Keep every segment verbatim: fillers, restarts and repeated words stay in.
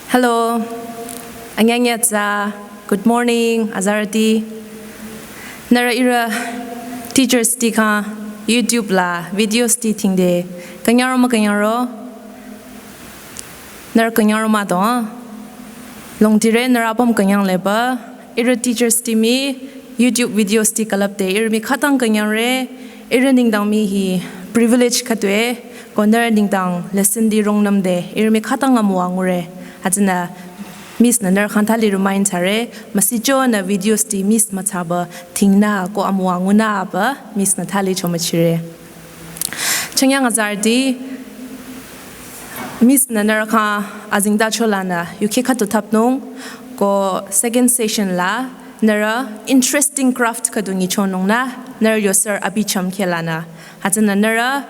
Hello, anyanya tsa. Good morning, azarüti. Nührü ihrü teachers ti kha YouTube la videos ti thingde. Künyangro mah künyangro? Nührü künyangro mah to, ah? Longtire nührü apüm künyang leba. Ihrü teachers ti mii YouTube videos ti külüpde ihrü mii khütang künyangre. Ihrü nengdang mii hi privilege khütue. Ko nührü nengdang lesson ti rungnümde ihrü mii khütang amüwa ngure. Hütsünü Miss nü nührü khyang thali remind thsare, müsichonü videos ti miss müthsaba thingnü ko amüwa ngunüba Miss nü thali chomüchire. Chünye azarüti, Miss nü nührü khyang azengtacho lanü yukheh khüdu thapnung, ko second session la nührü interesting craft khüdu nyichonungnü nührü yosür abi chümkheh lanü. Hütsünü nührü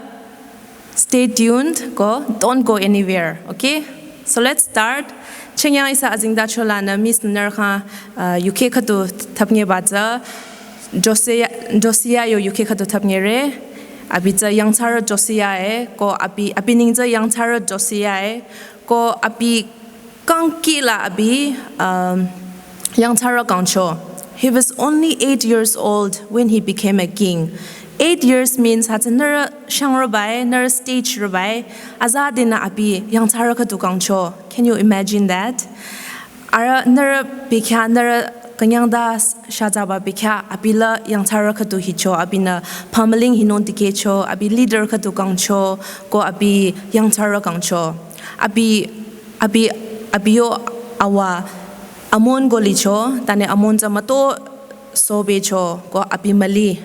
stay tuned ko don't go anywhere, okay? So let's start. Chünye ihsa azengtacho lanü Miss nü nührü khyang, uh, yukheh khüdu thapnyeba tsü Josiah, Josiah yo yukheh khüdu thapnyere. Abi tsü yangthsarü Josiah e, ko abi, abi neng tsü yangthsarü Josiah e, ko abi kangkila abi, um, yangthsarü kangcho. He was only eight years old when he became a king. Eight years means hütsü nührü shangrübai, nührü stage rübai, azadenü abi yangthsarü khüdu kangcho. Can you imagine that? Arüh nührü bekhyah, nührü künyangta shazaba bekhyah abi la yangthsarü khüdu hicho, abinü pümling hinung dikehcho, abi leader khüdu kangcho, ko abi yangthsarü kangcho. Abi, abi, abi yo awa Amon ko licho, tanü Amon tsü müto sobecho, ko abi müli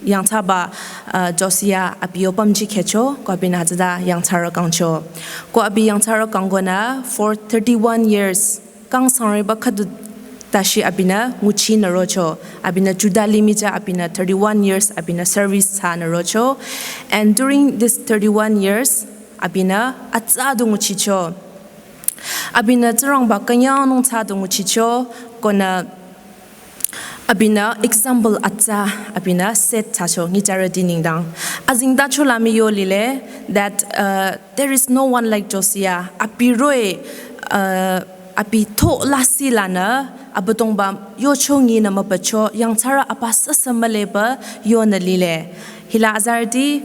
yangthsaba, uh, Josiah abi yo pümji khehcho, ko abinü hütsüta yangthsarü kangcho. Ko abi yangthsarü kangkonü for thirty-one years, kang sangreba khüdu tashi abinü nguchinü rocho, abinü Juda limih tsü abinü thirty-one years abinü service thsanü rocho. And during this thirty-one years, abinü atsa du nguchicho. Abinü Tsingrangba künyangnung thsa du nguchicho, konü abinü example atsa abinü set thsacho nyitsarüti nengdang. Azengtacho la mii yo lile that, uh, there is no one like Josiah. Abi roh-i, uh, abi tho lasih lanü Abüdongba yocho nyinü mübücho yangthsarü apa süsü mülepü yonü lile. Hila azarüti,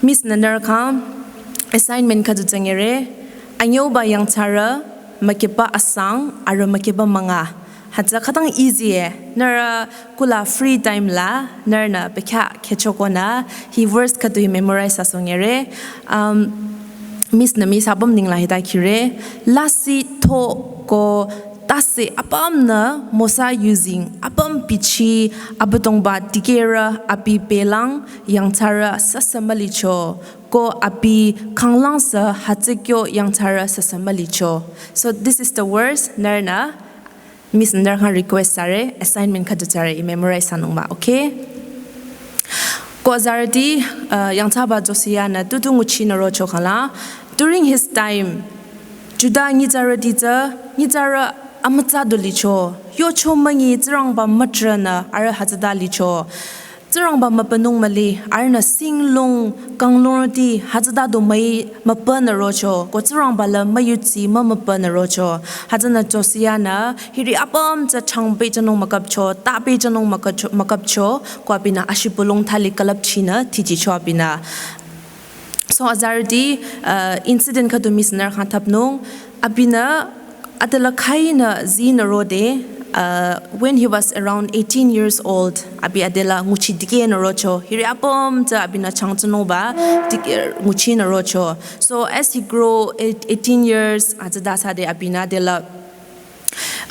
Miss nü nührü khyang assignment khüdu tsingere, anyüuba yangthsarü, mükiba asang, arüh mükiba münga. Hütsü khütang easy e, nührü kula free time la, nührünü bekhyah khehchokonü, hi verse khüdu hi memorize thsasongere. Um, Miss nü Miss apüm nengla hita khire, lasih, tho ko tase apümnü mosa yuzeng apüm bichi Abüdongba dikehrü abi belang yangthsarü süsü mülicho, ko abi khanglang sü hütsükyo yangthsarü süsü mülicho. So this is the verse, nührünü Miss nü nührü khyang request thsare, assignment khüdu thsare, i memorize thsanungba, okay? Ko azarüti, uh, yangthsaba Josiah-nü tutu nguchinü rocho khangla. During his time, Juda nyitsarüti tsü, nyitsarü amütsa du licho. Yocho münyi Tsingrangba mütrünü arüh hütsüta licho. Tsingrangba mübünung müli, arühnü singlung, kanglungrüti, hütsüta du müi mübünü rocho, ko Tsingrangba la müyutsü mümübünü rocho. Hütsünü Josiah-nü, hiri apüm tsü changpehjünung mükapcho, tapehjünung mükapcho, mükapcho, ko abinü ashibülung thali külüpchinü, tichicho abinü. So azarüti, uh, incident khüdu Miss nü nührü khyang thapnung, abinü adela khainü zinü rode, uh, when he was around eighteen years old, abi adela nguchi dikehnü rocho, hiri apüm tsü abinü changchünungba dike-, nguchinü rocho. So as he grow eight-, eighteen years, hütsüta thsade abinü adela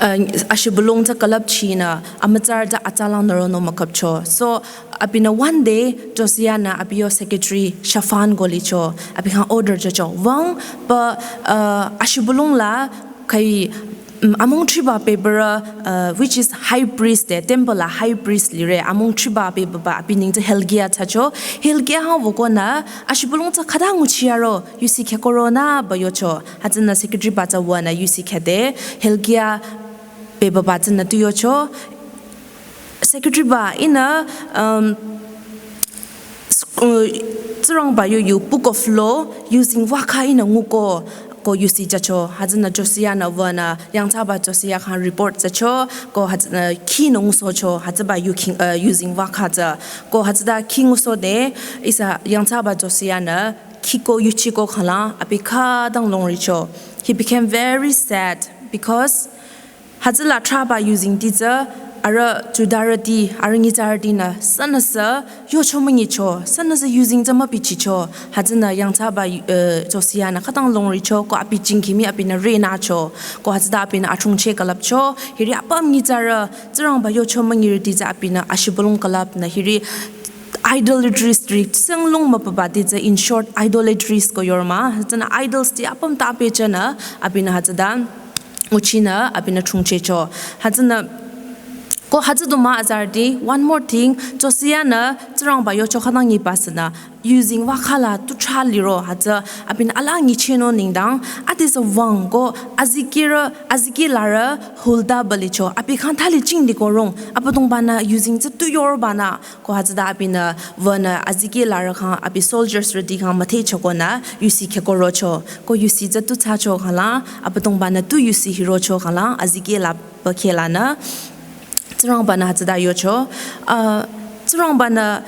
uh, ashibülung tsü külüpchinü, amütsarü tsü atsalang nü ronung mükapcho. So, abinü one day, Josiah-nü abi yo secretary Shaphan ko licho, abi khyang order chocho. Wüng, pü, uh, ashibülung la khai, mm, amung thriba pehbarü, uh, which is high priest de, temple la high priest lire, amung thriba pehbaba abi neng tsü Hilkiah thsacho. Hilkiah khyang wükonü, ashibülung tsü khüta nguchi aro, yusi khyako ronü pü yocho. Hütsünü secretary ba tsü wünü yusi khyade, Hilkiah pehbaba tsünü tu yocho. Secretary ba ihnü, um, s-, uh, Tsingrangba yo yu Book of Law, yuzeng wükha ihnü nguko, Ko yusi jücho, hütsünü Josiah-nü wünü yangthsaba Josiah khyang report jücho, ko hütsünü khi ngusohcho, hütsüba yuking, uh, yuzeng wükha tsü. Ko hütsüta khi ngusohde, ihsa yangthsaba Josiah-nü khiko yuchiko khanglang abi khütang longricho. He became very sad because hütsüla thraba yuzengti tsü, arüh Judarüti, arüh nyitsarütinü, sünüsü yocho münyicho, sünüsü yuzeng tsü mübichicho, hütsünü yangthsaba, uh, Josiah-nü khütang longricho, ko abi jingkimi abinü renacho, ko hütsüta abinü athongcheh külüpcho, hiri apüm nyitsarü, Tsingrangba yocho münyirüti tsü abinü ashibülung külüpnü, hiri idolatries ri, tsinglung müpübati tsü, in short, idolatries ko yorma, hütsünü idols ti apüm tapehchehnü, abinü hütsüta, nguchinü abinü thongchehcho. Hütsünü ko hütsü du mah azarüti, one more thing, Josiah-nü Tsingrangba yocho khütang nyiba sünü, yuzeng wükhala tu thra liro hütsü abinü ala nyichehnung nengdang, adesü wüng ko azikehrü, azikehlarü Hulda balicho, abi khyang thali jingdi ko rong, Abüdongba-nü yuzeng tsü tu yorbanü, ko hütsüta abinü wünü azikehlarü khyang abi soldiers rüti khyang müthehchokonü yusi khekorocho. Ko yusi tsü tu thsacho khanglang, Abüdongba-nü tu yusi hirocho khanglang, azikehla bakhelanü. Tsingrangba-nü hütsüta yocho. Uh, Tsingrangba-nü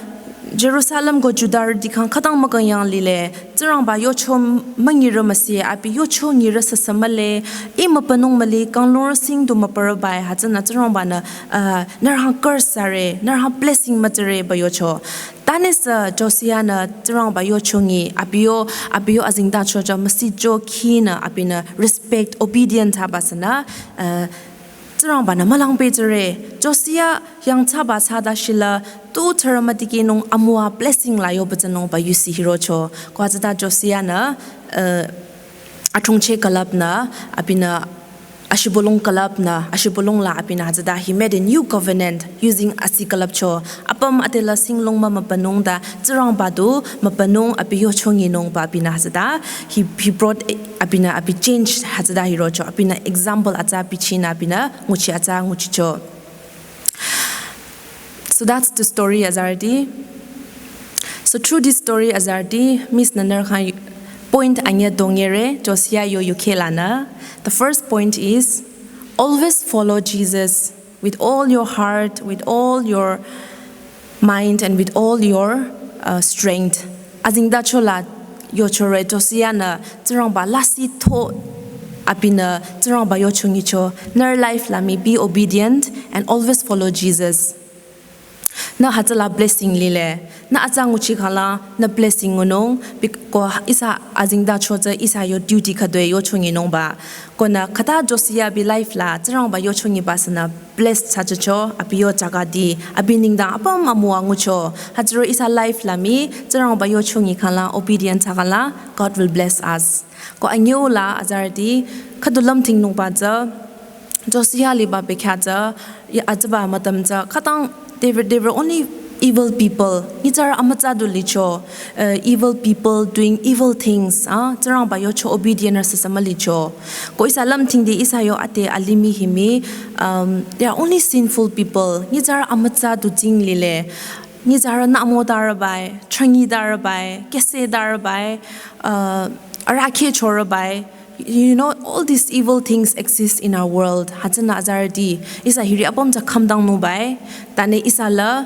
Jerusalem ko Judarüti khyang khütang mükünyang lile. Tsingrangba yocho münyirü müsi, abi yocho nyirü süsü mühle, ih mübünung müli, kanglungrü sing du mübürübai, hütsünü Tsingrangba-nü, uh, nührü khyang curse thsare, nührü khyang blessing mütsüre ba yocho. Tanüsü Josiah-nü Tsingrangba yocho nyi, abi yo, abi yo azengtacho tsü müsicho khinü, abinü respect, obedient thsaba sünü, uh, Tsingrangba-nü mülang pehjüre, Josiah yangthsaba thsata shila, tu thsürü mütikehnung amüwa blessing la yoba tsünungba yusi hirocho. Ko hütsüta Josiah-nü, uh, athongcheh külüpnü, abinü ashibülung külüpnü, ashibülung la abinü hütsüta he made a new covenant using asi külüpcho. Apüm adela singlung mü mübünung ta, Tsingrangba du mübünung abi yocho nyinungba abinü hütsüta. He, he brought, abinü abi change hütsüta hirocho, abinü example atsa bichinü abinü nguchi atsa nguchicho. So that's the story azarüti. So through this story azarüti, Miss-nü nührü khyang point anyüh dongere, Josiah yo yukhehlanü. The first point is, always follow Jesus with all your heart, with all your mind, and with all your, uh, strength. Azengtacho la yochore Josiah-nü Tsingrangba lasih to abinü Tsingrangba yocho nyicho, nührü life la mii be obedient and always follow Jesus. Nü hütsüla blessing lile. Nü atsa nguchi khanglang, nü blessing ngunung, bik-, ko ihsa azengtacho tsü ihsa yo duty khüdue yocho nyinungba. Konü khüta Josiah abi life la, Tsingrangba yocho nyiba sünü blessed thsachocho, abi yo jagati, abi nengdang apüm amüwa ngucho. Hütsüro ihsa life la mii, Tsingrangba yocho nyi khanglang, obedient thsa khanglang, God will bless us. Ko anyüh la azarüti, khüdu lümthingnungba tsü, Josiah liba bekhyah tsü, ya atsüba mütam tsü, khütang, they were, they were only evil people. Nyitsarü amütsa du licho, uh, evil people doing evil things, ah, Tsingrangba yocho obedient rü süsü mülicho. Ko ihsa lümthingde ihsa yo ate alimih hi mii, um, they are only sinful people. Nyitsarü amütsa du jing lile. Nyitsarü namo darübai, thrangi darübai, kese darübai, uh, arahkheh chorübai. You know, all these evil things exist in our world. Hütsünü azarüti, ihsa hiri apüm tsü khümdangnungbai. Tanü ihsa la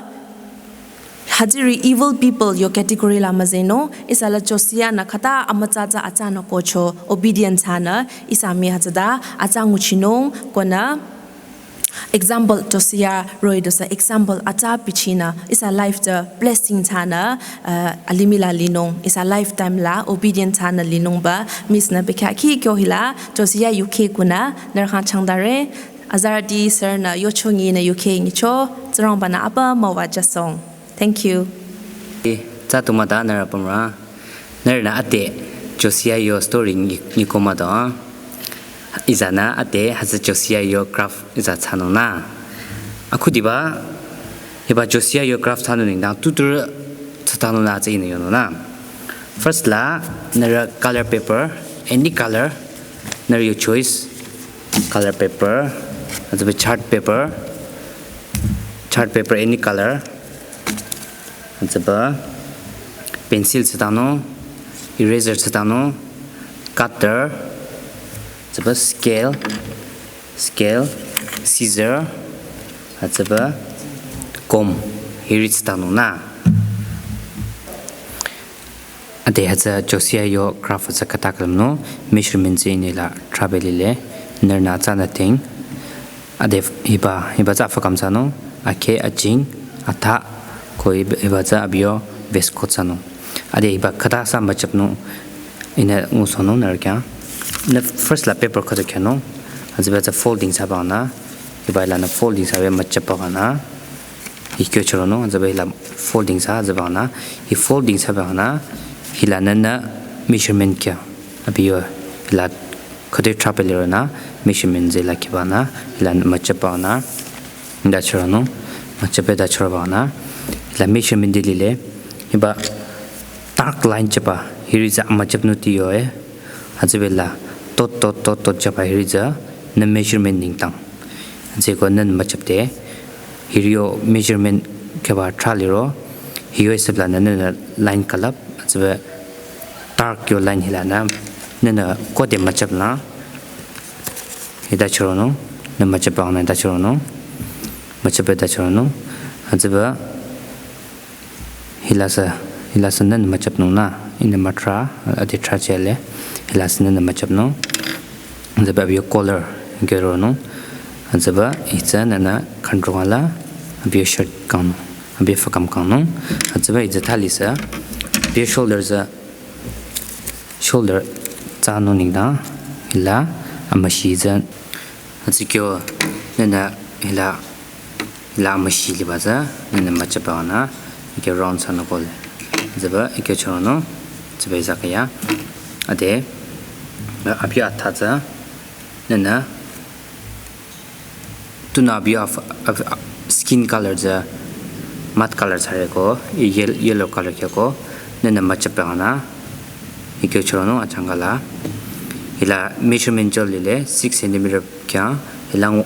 hütsüri evil people yo category la müzeh nung, ihsa la Josiah-nü khüta amütsa tsü atsanü kohcho, obedient thsanü, ihsa mii hütsüta atsa nguchinung, konü example Josiah roh-i dusü example atsa bichinü, ihsa life tsü blessing thsanü, uh, alimih la linung, ihsa lifetime la obedient thsanü linungba, Miss-nü bekhyah khikyo hila, Josiah yukheh kunü, nührü khyang changdare, azarüti sürünü yocho nyinü yukheh nyicho, Tsingrangba-nü apüm müwajüsohng. Thank you. Eh, tsa tumüta nührü apümrü. Nührünü ate Josiah yo story nyi-, nyiko müto. Ihsanü ate hütsü Josiah yo craft ihsa thsanung nü. Akhudiba, hiba Josiah yo craft thsanung nengdang tutur thsanung nü tsü ihnü yonung nü. First la, nührü color paper, any color, nührü yo choice, color paper, hütsüba chart paper, chart paper any color, hütsüba pencil thsatanung, eraser thsatanung, cutter, Hütsüba scale, scale, scissor, hütsüba comb, hiri tsü tanung nü. Ade hütsü Josiah yo craft hütsü khüta külümnung, measurement tsü ihnü hila trahbe lile, nührünü atsa nü ting. Ade hiba, hiba tsü afü kamsanung, akheh, ajing, atha, ko hiba, hiba tsü abi yo waistcoat thsanung. Ade hiba khüta sa müchapnung, ihnü ngusohnung nührü khyang. Nü first la paper khüdu khyünung, hütsüba tsü folding thsaba nü, hiba hila nü folding thsabe müchapba nü. Hi kyo chüronung, hütsüba hila folding thsa, hütsüba nü. Hi folding thsaba nü, hila nü nü measurement khyü. Abi yo hila khüdu trahbe liro nü, measurement tsü hila khiba nü, hila müchapba nü. Da chüronung, müchapbe da chüroba nü. Hila measurement di lile, hiba dark line chaba, hiri tsü amüchapnung ti yo e. Hütsüba hila, tot, tot, tot, tot chaba hiri tsü, nü measurement nengdang. Hütsüeko nü müchapde, hiri yo measurement khiba trah liro, hi yo hisap la nü nü nü line külüp, hütsüba dark yo line hila nü, nü nü khode müchap nü, hita chüronung, nü müchapba nü hita chüronung, müchapbe hita chüronung, hütsüba, hila sü, hila sü nü nü müchapnung nü, ihnü mütrah, ade trah chele, hila sü nü nü müchapnung. Hütsüba abi yo collar, kyo ronung. Hütsüba, hitsü nü nü khandrong ala, abi yo shirt kangnung, abi yo fükam kangnung. Hütsüba hitsü thali sü, abi yo shoulder tsü, shoulder thsanung nengdang, hila, amüshi tsü. Hütsü kyo, nü nü, hila, hila amüshi liba tsü, nü nü müchapba nü, kyo round thsanung kohle. Hütsüba, kyo chüronung, hütsüba hitsü khaya. Ade, abi yo atha tsü, nü nü, tunü abi yo af-, af-, skin color tsü, mud color thsare ko, yel-, yellow color khyako, nü nü müchapba nü, hi kyo chüronung achangka la. Hila measurement tsü lile, six centimeter khyang, hilang,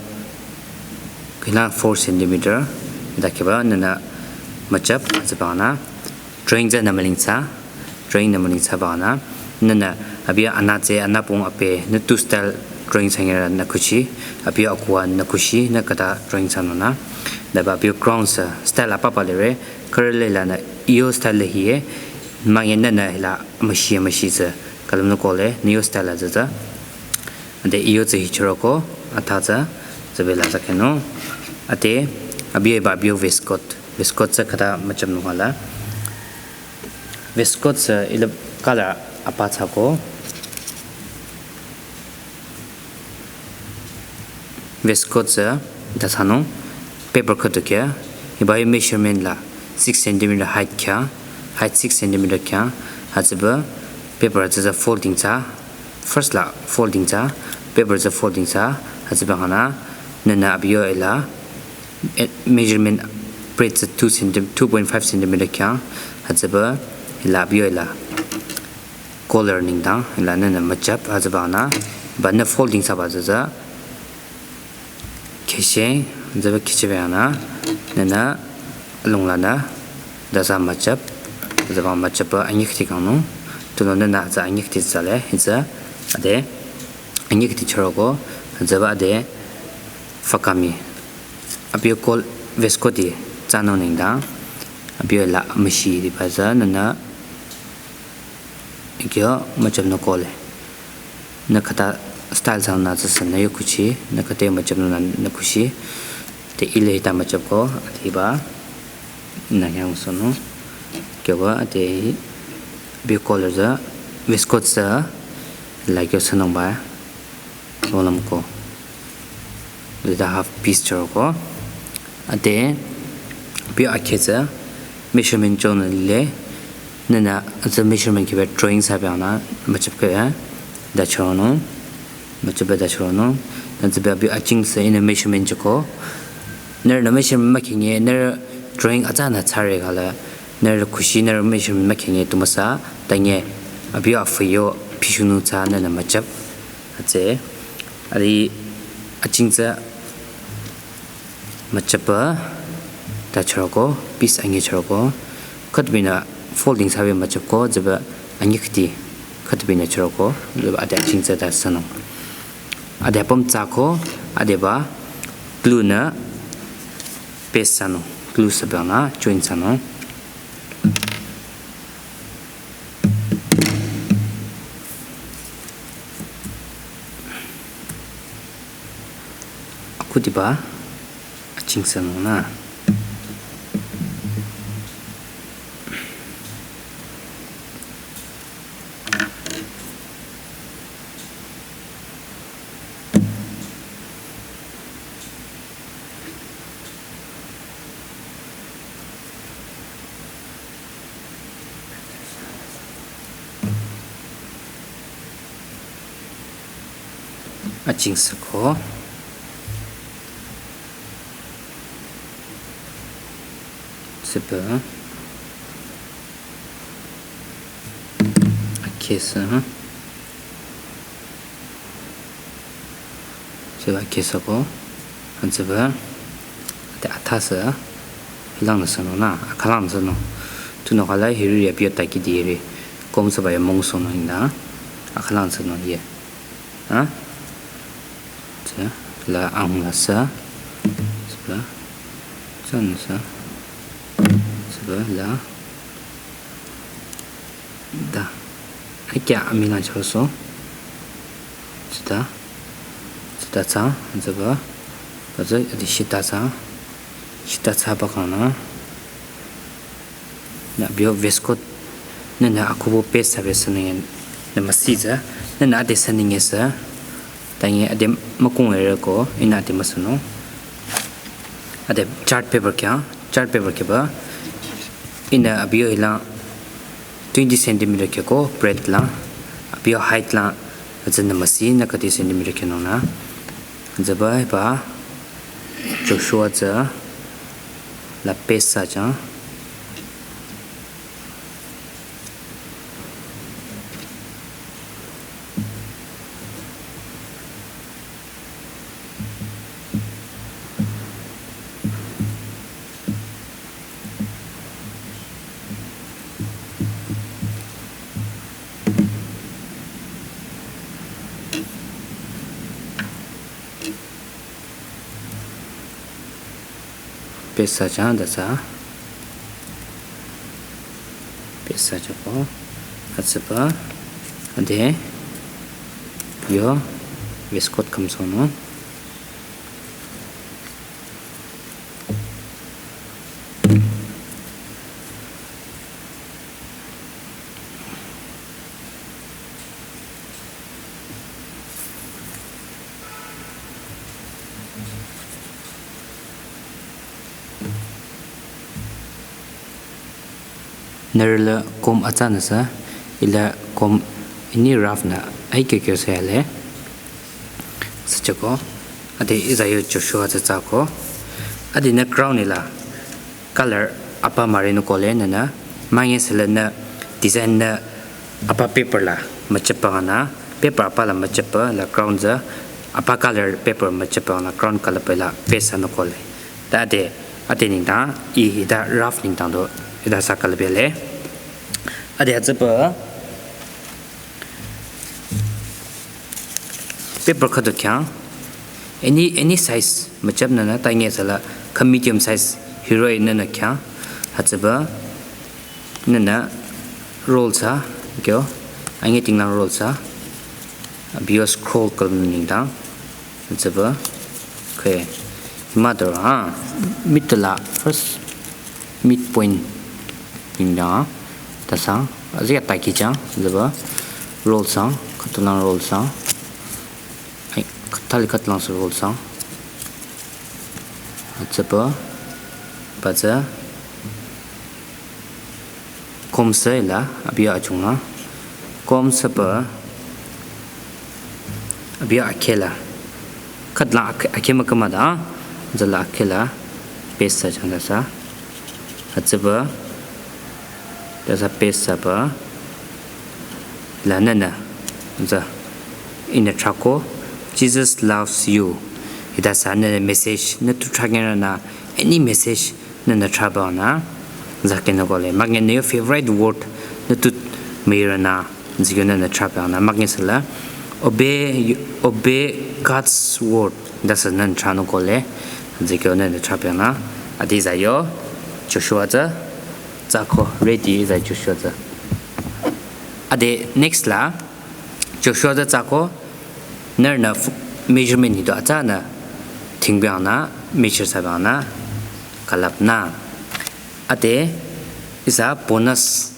hilang four centimeter, hita khiba, nü nü müchap, hütsüba nü. Drawing tsü nü mülingthsa, drawing nü mülingthsaba nü, nü nü, abi yo anü tsü, anü pung ape, nü tu style drawing thsangerü nü kuchi, abi yo akuwa nü kuchi, nü khüta drawing thsanung nü. Daba abi yo crown tsü, style apapa lire, khürü le la nü, iyo style le hiye, münye nü nü hila, amüshi, amüshi tsü, külümnung kohle, nü yo style la tsü tsü. Ade iyo tsü hi chüroko, atha tsü, tsübe la tsü khyünung. Ade, abi yo hiba abi yo waistcoat. Waistcoat tsü khüta müchapnung hala. Waistcoat tsü hila color apa thsako. Waistcoat tsü hita thsanung. Paper khüdu khyü. Hiba yo measurement la six centimeter height khyü. Height six centimeter khyü. Hütsüba paper tsü tsü folding thsa. First la folding thsa, paper tsü folding thsa, hütsüba nü, nü nü abi yo hila, eh, measurement plate tsü two centi-, two point five centimeter khyang, hütsüba hila abi yo hila, collar nengdang, hila nü nü müchap, hütsüba nü, ba nü folding thsaba tsü tsü, kheshe, hütsüba khecheba nü, nü nü, alung la nü, dasa müchap, hütsüba müchapba anyükhti kangnung, tunüo nü nü hütsü anyükhti thsale, hütsü, ade, anyükhti chüroko, hütsüba ade, fükami. Abi yo kol waistcoat ti thsanung nengdang, abi yo hila müshi tiba tsü, nü nü, kyo müchapnung kohle. Nü khüta style thsanung nü tsü sü nü yo kuchi, nü khüta müchapnung nü nü kuchi. Te hile hita müchapko, ade hiba, nü khyang sohnung. Kyoba, ade abi yo collar tsü, waistcoat tsü, la kyo thsanungba, olam ko. Hita half piece chüroko. Ade, abi yo akheh tsü, measurement chonü lile, nü nü, tsü measurement khiba drawing thsaba nü, müchap khiba, da chüronung, müchapba da chüronung, nü tsüba abi yo ajing tsü ihnü measurement choko, nührü nü measurement mükhenge, nührü drawing atsa nü thsare khala, nührü kuchi nührü measurement mükhenge tu müsa, tanye, abi yo afü yo, pishunung tsü nü nü müchap, hütsü, ade, ajing tsü, müchapba, da chüroko, piece anyi chüroko, khütbinü folding thsabe müchapko, tsüba anyükhti, khütbinü chüroko, tsüba ade ajing tsü da thsanung. Ade apüm tsü ko, adeba glue nü paste thsanung, glue sübang nü join thsanung. Akhudiba achingsanung nü. Achingsako. Sübü. Akesa, ha? Sübü akesako. Sübü. Ate athasa. Hilang nü sünung nü, akhalang sünung. Tunüo khala hiri ya pio taki diri. Kom sübü ya mong sünung nü. Akhalang sünung ye. Ha? Tsü, la ang la sa. Sübü. Tsü nü sa. Sübü la. Da. Akya amina choso. Tsüta. Tsüta tsü, tsüba. Batsü, adi shita tsü. Shita tsü bakang nü. Nü bio waistcoat. Nü nü akhubo paste thsa be sünung nü müsi tsü. Nü nü ade sünung sü. Tangi ade mükung ere ko, ihnü ade müsünung. Ade chart paper kya, chart paper kya ba. Ihnü abio hilang twenty centimeter kya ko, breadth la. Abio height la, atsü nü müsi, nü kati centimeter kya nung nü. Tsüba, hiba, Joshua tsü, la paste thsa chang. Paste thsa chang da tsü. Paste thsa chang ko. Atsüba. Ade. Yo. Waistcoat khümsonung. Nührü la kom atsa nü sa, ila kom ini rough nü, ai kyo kyo sa yale. Süchako, ade izayo Joshua tsü tsü ko. Ade nü crown ila. Color apa mari nü kole nü nü, mange sele nü design nü apa paper la müchapa nü, paper apa la müchapa la crown tsü apa color paper müchapa nü crown color pela paste nü kole. Ta ade, ade nengdang, i hita rough nengdang do, hita sa color pele. Ade atsüba, paper khüdu khyang, any, any size, müchap nü nü, ta nge sala, kha medium size, hero nü nü khyang, hütsüba, nü nü, roll thsa, kyo, ange tinglang roll thsa, abio scroll kal nengdang, hütsüba, khe, hima dora, ha, mid la, first, midpoint, nengdang, ta sa, azia ta ki chang, hütsüba, roll thsa, khütulang roll thsa, Ai, khütali khütlang sü roll thsa. Hütsüba, batsü, kom sü ila, abia achung la. Kom süba, abia akhela. Khütlang akhe, akhe müküma da, zala akhela, paste thsa chang da sa. Hütsüba, da sa paste thsaba, la nü nü, za, ihnü thrako, Jesus loves you. Hita sa nü nü message, nü tu thra nge nü, any message, nü nü thraba nü, za ke nü kole. Mak nge nü your favorite word, nü tu mü nü, zikyo nü nü thraba nü, mak nge sala, obey, obey God's word. That's a nan chanu kole. Zikyo nan the trapyana. Adi zayo. Joshua za. Zako ready za Joshua za. Ade next la. Joshua za zako. Ner na measurement ni do ata na. Tingbyang na. Measure sabang na. Kalap na. Ade. Isa bonus.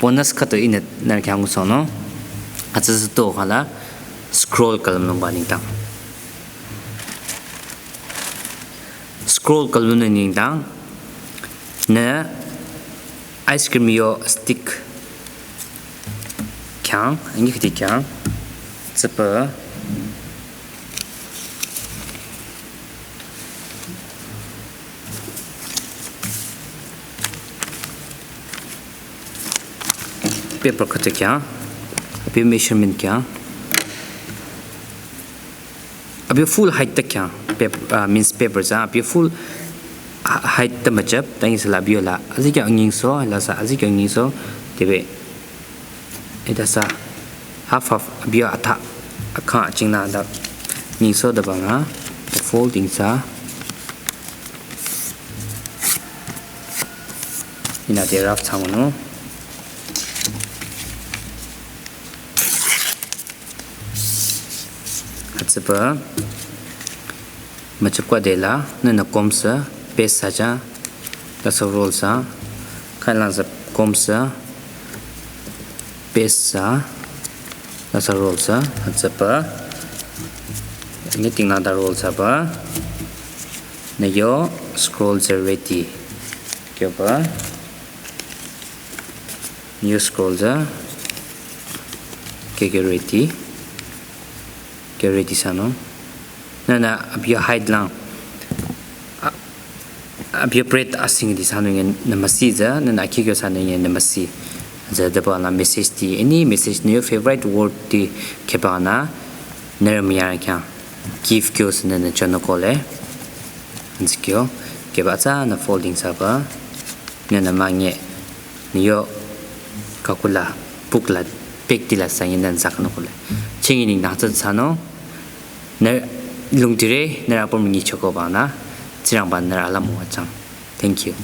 Bonus khüdu inü nührü khyang ngusohnung. Atsüsü to khala scroll külümnung ba nengdang. Scroll külümnung nengdang. Nü ice cream yo stick khyang, angi khüdi khyang. Tsüpü. Paper khüta kya, abi measurement kya, abi full height ta kya, pap- uh, means paper za, abi full height ta machap, tangi sala abi la, azi kya nging so, la sa azi kya nging so, tebe, ita sa, half half, abi atha, akha chingna da, nging so da banga, folding sa. Ina de rough thsangnung. Atsüba. Machapkwa de la, nüna komsa, paste sa ja, la sa roll sa, kailang sa komsa, paste sa, la sa roll sa, atsüba. Ngiting la da roll sa ba. Nü yo scroll sa ready. Kyo ba. Nü yo scroll sa. Ke ke ready. Ke ready sanung. Nüna abi yo height lang. A- Abi yo breadth asing di sanung nge nü masi za, nüna akikyo sanung nge nü masi. Za de ba la message di, any message nü yo favorite word di kebana, nührü miyar kya. Give kyo sene ne chano kole. Anzi kyo. Keba tsa na folding sa ba. Ne na ma nge. Nü yo kakula. Book la. Pek di la sa yin dan zak no kole. Chingi ning na tsa tsano. Nü lung dire, nü rapor mingi choko ba na. Tsirang ba nü alam wa chang. Thank you.